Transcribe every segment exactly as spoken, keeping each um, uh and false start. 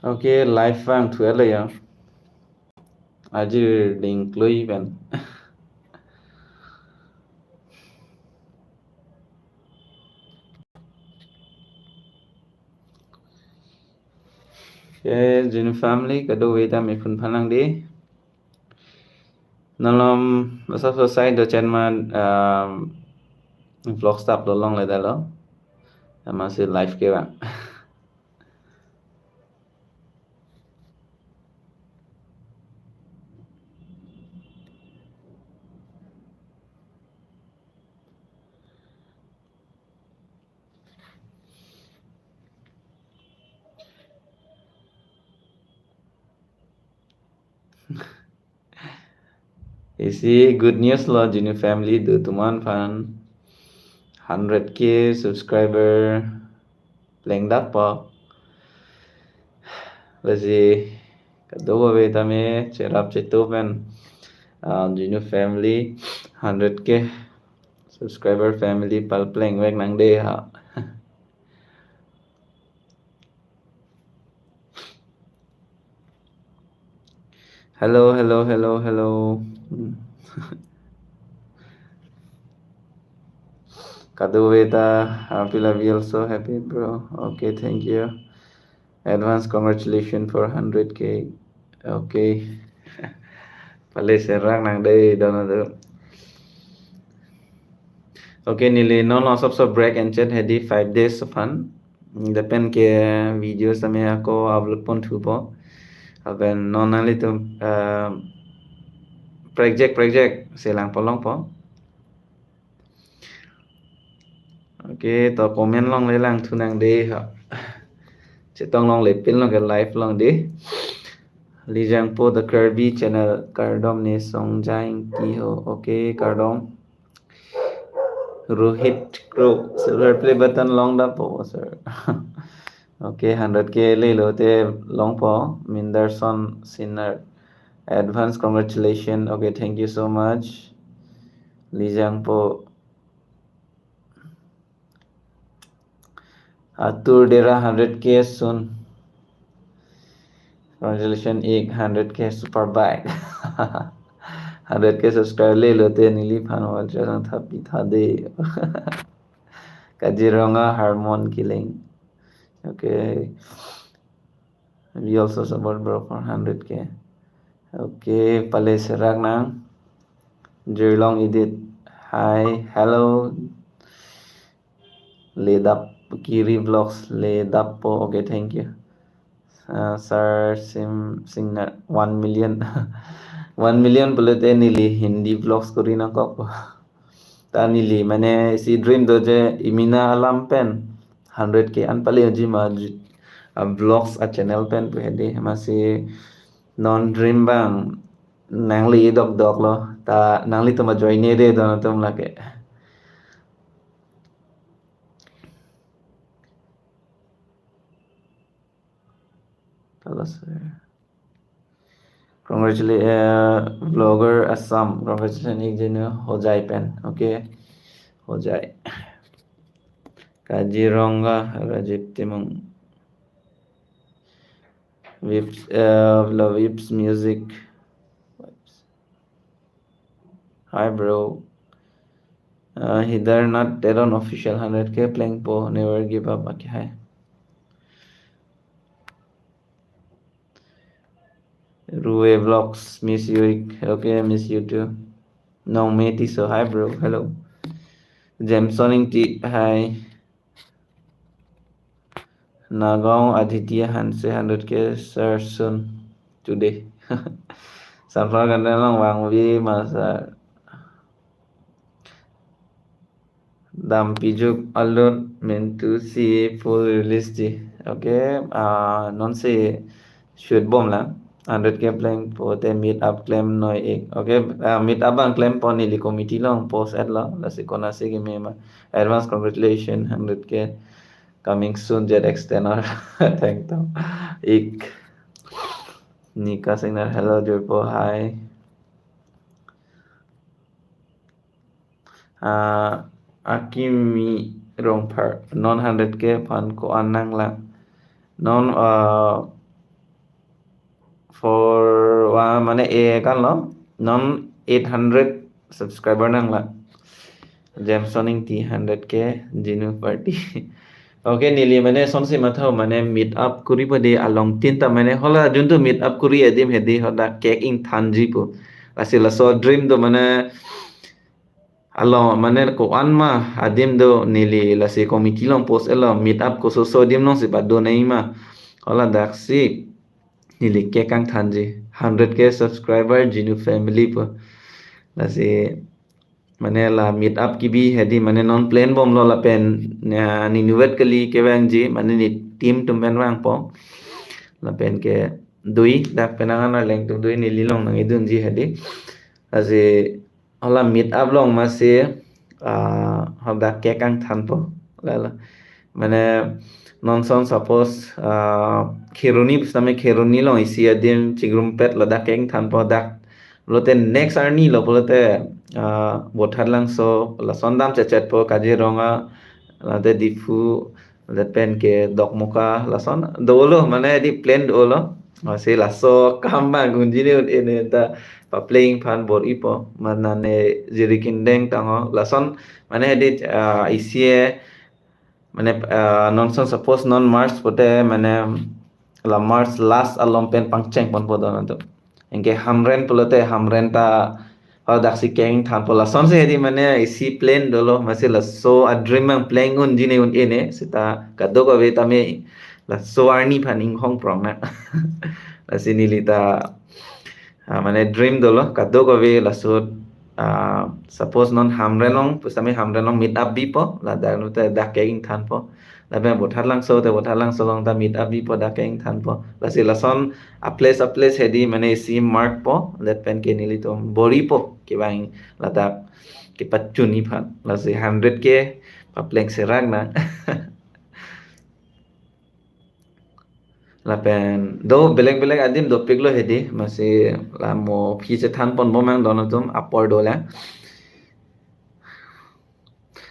Okay, live vangthu-et lo ya. Ajir ding klui pen. Okay, Jinu family, kadokave ta me phun phan nang dei. Nonlom basa sosai do chen ma, um, vlog stop lo longle detlo. Amatsi live kevang. Isi good news lo Jinu family, do atum aphan hundred K subscriber plengdakpo. Lasi kadokave tame cherap chetu pen, ah, Jinu family hundred K subscriber family palplengvek nang dei ha. Hello, hello, hello, hello. Hmm. Kadokave ta, happy, love you also, happy bro. Okay, thank you. Advance congratulations for hundred K. Okay. Pale serak nang dei don atum. Okay, neli non lo sop sop break and chat hedi five days aphan. Lapen ke videos tame ako upload ponthupo. Lapen non nanglitum, eh, prekjak prekjak selang polongpo. Okay, to comment longle langthu nang dei ha. Chetong longle pin long ke live long dei. Lijangpo the Kirby channel, kardom ne Songja Ingti ho. Okay, kardom. Rohit Kro, silver play button longdakpo sir. Okay, hundred K lelo te longpo. Minderson Sinner, advance congratulations. Okay, thank you so much. Lijangpo. Atur Dera hundred K soon. Congratulations, ek hundred K super bike. Hundred K subscribe lelo te neliphan wal chasang thapi tha dei. Kaziranga Harmon Killing. Okay. We also support bro for hundred K. Okay, pale serak nang. Jirlong Edit. Hi, hello. Ledap Kiri Vlogs, ledappo. Okay, thank you. Uh, Sir Sim Singer, one million. One million pulote neli Hindi vlogs kori nangkok. Ta neli mane isi dream do je imina alam pen hundred K an pale ji ma ju-, a vlogs a channel pen pu hedi, amatsi non dream abang nangli dokdok lo. Ta nanglitum ajoine dei don atum lake. Hello sir. Congratulations, uh, vlogger Assam. Congratulations, ik Jinu Hojai pen. Okay. Hojai. Kaziranga Rajiv Timung. Vips, uh, Vips Music. Hi bro. Uh, Hidarnath Teron official hundred K plengpo, never give up. Okay, hi. Rue Vlogs, miss you. Okay, miss you too. Nongme Tisso, hi bro. Hello. Jameson Ingti, hi. Nagaon Aditya Hanse hundred K sir soon today. Sunflower Garden along vangve ma sir. Dampi juk alut mintu si full release ji. Okay, ah, non si shoot bom lang. Hundred K plengpo te meet up klemnoi ik. Okay, ah, meet up abang klempo, neli committee along post-et lo. Lasi konasi keme ma. Advance congratulations, hundred K. Coming soon, Z X ten R. Thank you. Ik. Nika Singnar, hello, Joypo, hi. Ah, Akimi Rongphar, non hundred K aphan ko-an nanglang. Non, ah, for, wa, mane, e kan lo, non eight hundred subscriber nanglang. Jameson Ingti hundred K, Jinu Party. Okay, neli mane sonsi matha mane meet up kuri po de along tin ta mane hala juntu meet up kuri adim hedi hadak cake ingthanji po. Lasi laso dream do mane along mane ko-an ma adim do neli lasi committee along post elo meet up kososo adim alongsi pado nai ma. Hala daksi neli cake ingthanji hundred K subscriber Jinu family po. Lasi mane la meet up kebi hedi mane non plan bomlo lapen, ah, ninuvet kali kevangji mane ne team atum pen vangpo. Lapen ke dui dak penang an arleng atum dui neli along nangkedunji hedi. Lasi hala meet up along masi, ah, hadak cake ingthanpo. Lala. Mane non son suppose, ah, Kheroni pusitame Kheroni along isi adim chingrumpet ladak cake ingthanpo dak. Pulote next arni lo pulote, ah, Bothatlangso lason dam chechetpo Kaziranga, late Diphu, lapen ke Dokmoka lason dolo mane di plan dolo. Lasi laso kam abang unji ne un-e ne ta papleng aphan bor-ipo. Mane ne Jirikindeng tangho. Lason mane di, ah, isi e mane, ah, non son suppose non March pote mane la March last along pen pangcheng ponpo don atum. Anke Hamren pulote Hamren ta hadaksi cake ingthanpo lasonsi hedi mane isi plan dolo masi laso a-dream abang plan unji ne un-e ne seta kadokave tame laso arni aphan inghong prong na. Lasi neli ta, ah, mane dream dolo kadokave laso, ah, suppose non Hamren along pusitame Hamren along meet up bipo ladak lo te dak cake ingthanpo. Lapen Bothatlangso te Bothatlangso along ta meet up bipo dak cake ingthanpo. Lasi lason a-place a-place hedi mane isi mark po lapen ke nelitum bor-ipo kevang ladak kepachunji aphan. Lasi hundred K papleng serak na. Lapen do belek belek adim dopiklo hedi masi la mo aphi chethan ponbom abang don atum apor dolang.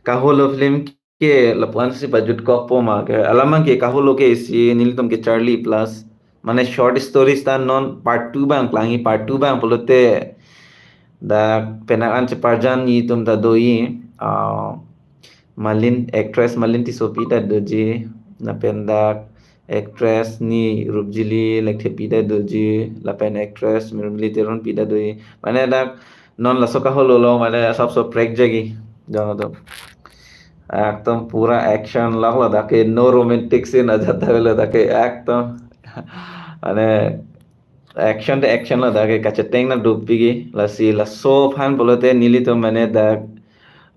Kaholo film ke lapu-ansi pajutkokpo ma ke alam abang ke Kaholo ke isi nelitum kecharli plus mane short stories ta non part two abang klangji part two abang pulote dak penang an cheparjanji atum ta doji, ah, Malin, actress Malin Tissopi ta doji, lapen dak actress ni Rupjili Lekthepi ta doji, lapen actress Mirmili Teronpi ta doji. Mane dak non laso Kaholo along mane asapso prekjekji don atum. Ekdom pura action lok ladak ke no romantic scene ajat ta ladak ke ekdom. Mane action te action ladak ke kacheteng na dopikji lasi laso aphan pulote nelitum mane dak,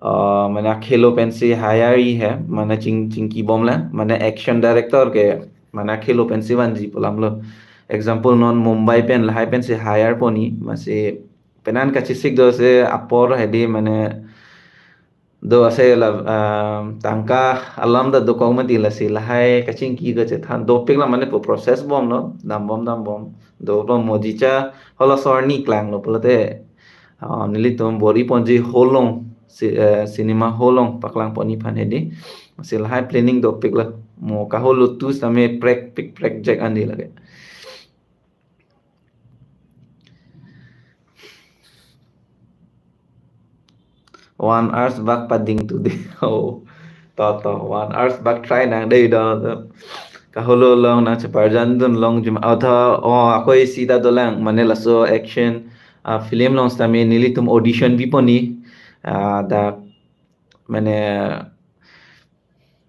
uh, mane akhelo pensi hire ji he mane ching chingkibom lang mane action director ke mane akhelo pensi vanji pu alam lo. Example non Mumbai pen lahai pensi hire ponji masi penang kachesik do se apor hedi mane do ase la, ah, tangka alam ta dokok mati lasi lahai kachingki kachethan dopik la mane pu process bomlo dambom dambom do lo mojicha holo sorni klanglo pulote, ah, nelitum bor-iponji hall along si, eh, cinema hall along paklang ponji aphan hedi. Lasi lahai planning dopiklo mo Kaholo two sitame prekpik prekjek an di lake. One hours bak pading tu di. Oh, to to one hours bak try nang dei don. Kaholo along nangcheparjandun longjima. Atha, oh, ako isi ta dolang mane laso action, ah, film along sitame nelitum audition biponji. Ah, dak mane,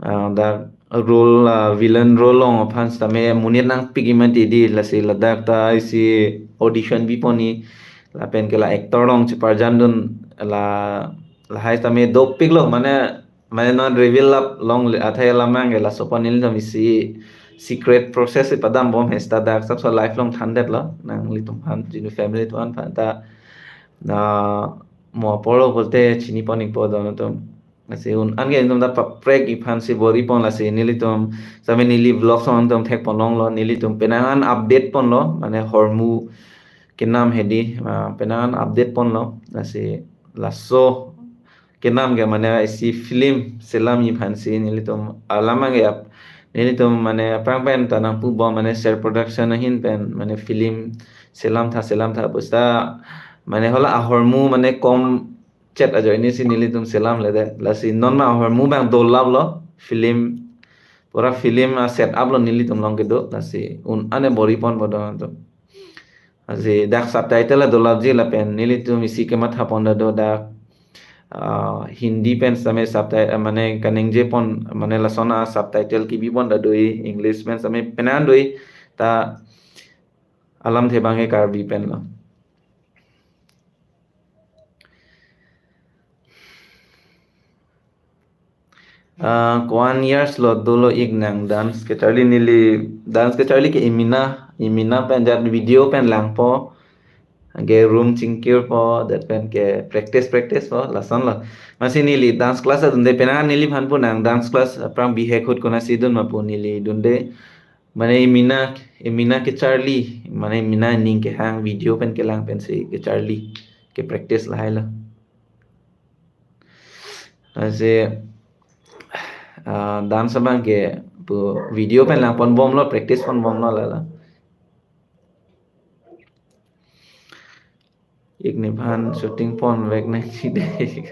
ah, dak role, ah, villain role along aphan sitame monit nangpikji mati di lasi ladak ta isi audition biponji lapen ke la actor along cheparjandun la lahai sitame dopiklo mane mane non reveal up longle athai alam abang ke laso aphan nelitum isi secret process si padambom he seta dak asapso live along thandetlo nanglitum aphan Jinu family atum aphan ta na mo apor lo pulote chiniponpo don atum. Lasi un-an ke nelitum ta paprekji aphansi bor-ipon lasi nelitum sitame neli vlog along nelitum thekpon longlo nelitum penang an update ponlo mane hormu kenam hedi, ah, penang an update ponlo lasi laso kenam ke mane isi film selamji aphansi nelitum alam abang ke ap Nelitum mane aphrang pen ta nangpubom mane Ser Production ahin pen mane film selam tha selam tha pusta mane hala ahormu mane kom chet ajoine si nelitum selamledet. Lasi non ma ahormu abang dolaplo, film pura film a-setup lo nelitum along kedo, lasi un-an e bor-iponpo donatum. Lasi dak subtitle adolapji lapen nelitum isi kemathapon ta do dak, ah, Hindi pen same subtitle, mane kaningjepon, mane lason a-subtitle kebipon ta do-i, English pen same penang do-i, ta alamthe abang ke Karbi pen lo. Ah, ko-an years lo dolo ik nang dance kecharli? Neli dance kecharli ke Imina, Imina pen jat video pen langpo. Anke room chingkirpo, det pen ke practice practice po, lasonlo. Lasi neli dance class adunde, penang neliphan pu nang dance class aphrang bihek ahut konasi dun ma pu neli dunde. Mane Imina, Imina kecharli, mane Imina ning kehang video pen kelang pensi kecharli, ke practice lahailo. Lasi, ah, dance abang ke pu video pen langponbomlo, practice ponbomlo lala. Ik nephan shooting ponvek nangji dei.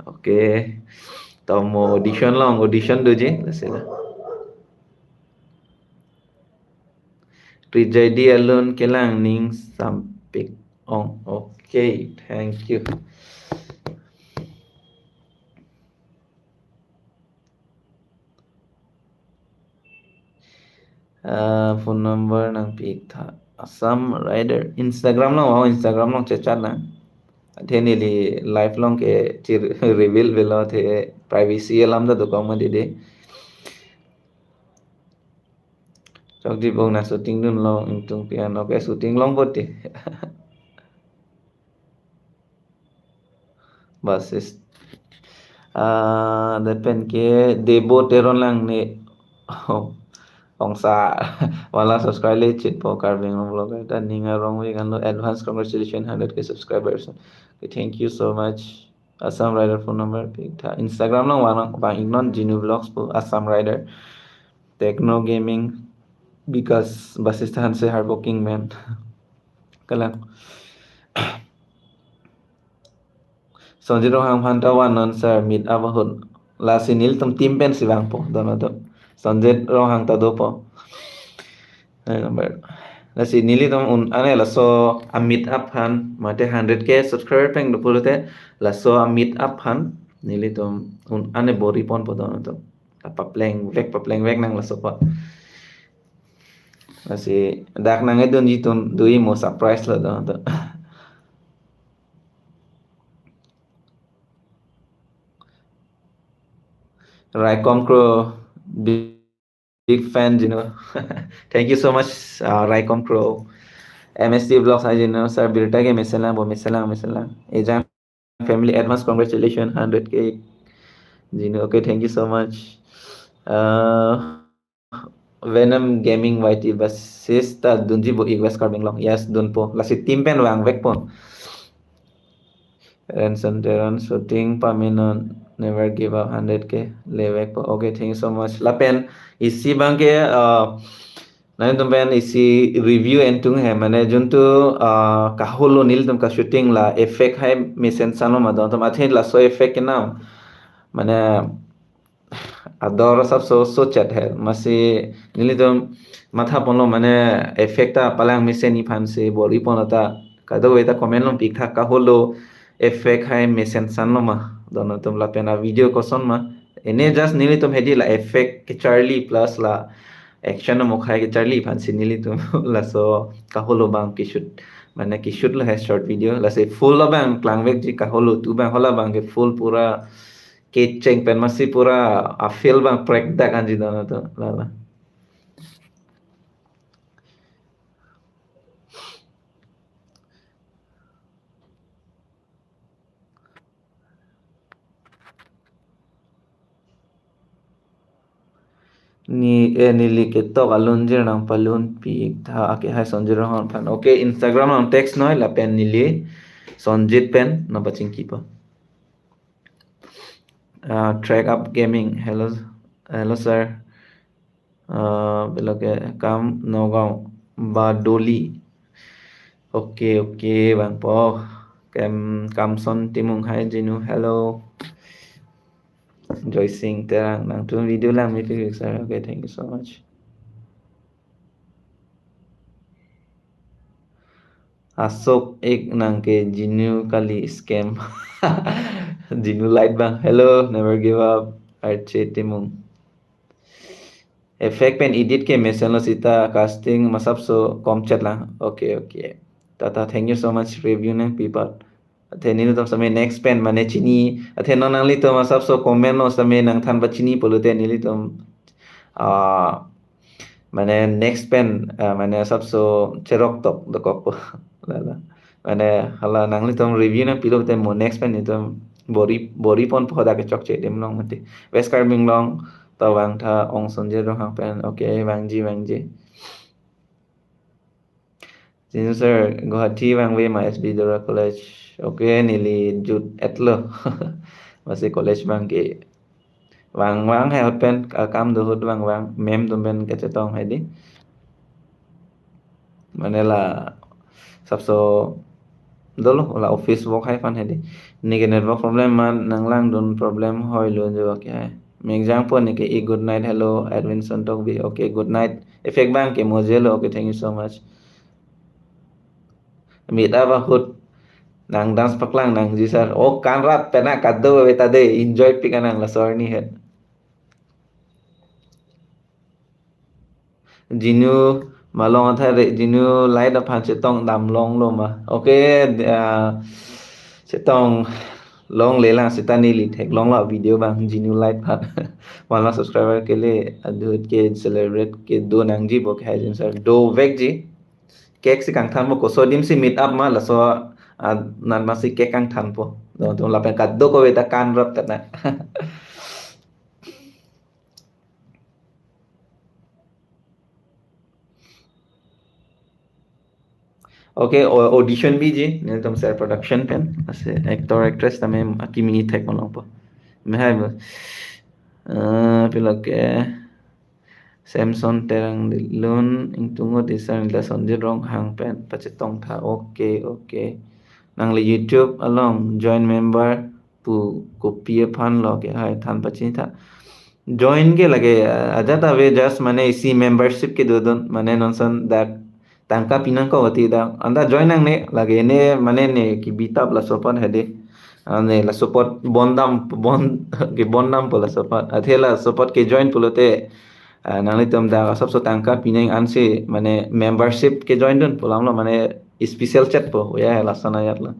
Okay. Tomo audition long, audition doji, lasila. Rijai di alun kelang ning sampik ong. Okay, thank you. Ah, phone number nangpi-iktha. Assam Rider. Instagram long, oh, Instagram long chechat nang. Athe neli live long ke chi reveal avelo, athe privacy alam ta dokok ma dede. Chokji bong na shooting dunlong ingtung pian. Okay, shooting longpo te. Basis. Ah, det pen ke Debo Teron lang ne. Ongsa wala subscribe le chitpo Karbi Anglong vlog. Ta ning arong we kan lo, advance congratulations hundred K subscribers. Okay, thank you so much. Assam Rider phone number pi-iktha. Instagram long vang, vang-iknon Jinu Vlogs pu Assam Rider. Techno Gaming, because basis thanse hardworking man. Kalang. Sonjit Ronghang aphan ta vannon sir, meet up ahut. Lasi nelitum team pensi vangpo, donatum. Sonjit Ronghang ta dopo. Eh, number. Lasi nelitum un-an e laso a-meet up aphan, mate hundred K subscriber pen do pulote, laso a-meet up aphan nelitum un-an e bor-iponpo donatum. Paplengvek, paplengvek nang laso pa. Lasi dak nang-edunji atum do-i mo, surprise lo donatum. Raikom Kro, big, big fan, you know. Thank you so much, uh, Raikom Kro. M S T Vlogs, hi, you know, sir, birta ke mesenlang bo, mesenlang, mesenlang. Ejang family, advance congratulations, hundred K. You know, okay, thank you so much. Uh, Venom Gaming Y T, basis ta dunji bo ik West Karbi Anglong. Yes, dunpo. Lasi team pen vangvekpo. Ransom Teron shooting pamenon, never give up, hundred K levekpo. Okay, thank you so much. Lapen isi abang ke, uh, nangtum pen isi review ingtung he, mane juntu, uh, kaholo nelitum ka-shooting la effect hai mesen sanlo ma donatum, athe laso effect kenam. Mane ador asapso so chet he. Lasi nelitum mathaponlo mane effect ta palang mesen aphansi bor-iponlo ta. Kadokave ta comment long pi-iktha, kaholo effect hai mesen sanlo ma donatum, lapen a-video koson ma. Ene just nelitum hedi la effect kecharli plus la action amokhai kecharli aphansi nelitum laso kaholo abang ke-shoot. Mane ke-shoot lo he short video. Lasi full abang klangvekji, kaholo tu abang, hala abang ke full pura kecheng pen masi pura a-field abang prekdak anji donatum lala. Ni, eh, neli ketok alunjir nangpalun pi-iktha, ake hai Sonjit Ronghang aphan. Okay, Instagram nang text noi lapen neli Sonjit pen nangpachingkipo. Uh, Track Up Gaming. Hello, hello sir. Ah, pilo ke kam Nagaon Badoli. Oke, oke, bang po. Kam, Kamson Timung, hai Jinu, hello. Joy Singh Terang, nangtum video lang mepik sir. Okay, thank you so much. Asok ek nang ke Jinu kali scam. Jinu light bang. Hello, never give up. Archie Timung. Effect pen edit ke mesenlo sita casting masapso kom chet lang. Okay, okay. Tata, thank you so much review nangpi apot. Athe nelitum same next pen mane chini. Athe non nanglitum masapso comment lo same nangthan pachini pulote nelitum, ah, mane next pen, ah, mane asapso cherok tok dokok po. Lala. Mane hala nanglitum review nangpilo te mo next pen nelitum bor-i bor-i ponpo dak kechokche adim along mati. West Karbi Anglong ta vangtha Ong Sonjit Ronghang pen. Okay, vangji, vangji. Jinu sir, Guwahati vangve ma S B Deora College. Okay, neli jut etlo. Masi college bang ke vang vang hai ahut pen, akam do ahut vang vang, ma'am atum pen kachetong hai di. Mane la asapso dolo la office work hai aphan hai di. Neke network problem ma nanglangdun problem hoi lo jo ke hai. Mekjang po neke e good night, hello, Edwin Sontokbi. Okay, good night. Effect bang ke mojelo. Okay, thank you so much. Meet up ahut nang dance paklang nangji sir. Oh, kanrat pen kado beta de enjoy pik anang laso arni het. Jinu malong athare Jinu light aphan chetong dam longlo ma. Okay, ah, chetong longle lang sita neli theklonglo video bang Jinu light aphan. Malong subscriber kele adut ke celebrate kedo nangji bo ke hai Jinu sir. Dovekji. Cake si kangthanpo, koso adim si meet up ma laso, ah, nan masi cake kangthanpo. Don atum lapen kado ko beta kanrat tana. Okay, o-, audition biji, nelitum ser production pen, ase actor actress tame akimi thek malongpo. Mehai bo. Eh, pilo ke Samson Terang dilun, ingtungo di sir nila Sonjit Ronghang pen pachetong tha. Okay, okay. Nangli YouTube along join member pu kopi aphan lo ke hai than pachini tha. Join ke lake, eh, ajat ave just mane isi membership kedodun mane non ason dak tangka pinangkok ati dak anta join nangne lake ne mane ne kebitap laso apot hedi. Ane laso apot bondam bon kebondampo laso apot. Athe laso apot kejoin pulote, ah, nanglitum dak asapso tangka pinang ansi mane membership kejoindunpo alam lo mane special chatpo ya lason ajat lo.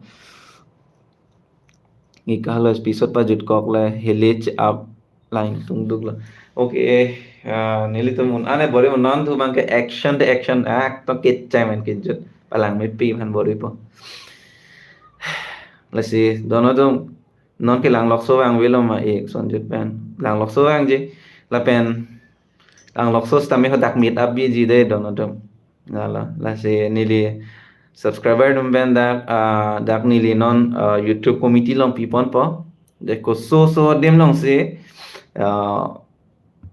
Neke hala episode pajutkok le hele che-ap line tungduk lo. Okay, ah, nelitum un-an e bor-i mo, non thu bang ke action de action ak to kechai men kejut palang mepi aphan bor-ipo. Lasi don atum non ke langlokso vangvelo ma e Sonjit pen. Langlokso vangji lapen langlokso sitame hadak meet up biji de don atum. Lalo, lasi neli subscriber atum pen dak, ah, dak neli non, ah, YouTube committee along piponpo. De koso so adim alongsi, ah,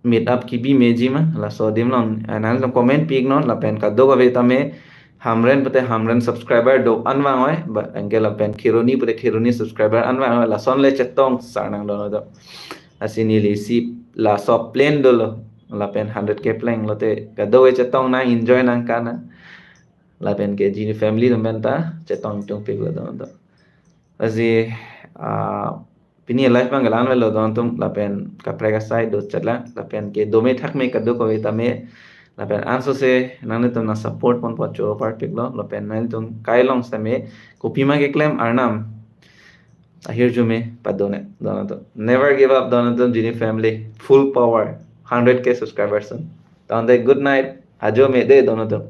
meet up kebi meji ma, laso adim along, ah, nangtum comment pi-iknon, lapen kadokave tame Hamren pute Hamren subscriber do-an vang oi, ba anke lapen Kheroni pute Kheroni subscriber an vang oi, lason le chetong sar nang don atum. Lasi neli si laso plan dolo, lapen hundred K pleng lote kadokave chetong nang enjoy nang kana. Lapen ke Jinu family atum pen ta chetong tungpiklo don atum. Lasi, ah, pini live bang galan velo don atum lapen kaprek asai do chetlang lapen ke dome thakme kadokave tame lapen ansose nanglitum nang support ponpo cho parpiklo lapen nanglitum kai along sitame kopima keklem arnam ahirjume padone don atum. Never give up don atum, Jinu family, full power, hundred K subscribers soon. Tangte good night, ajo me de don atum.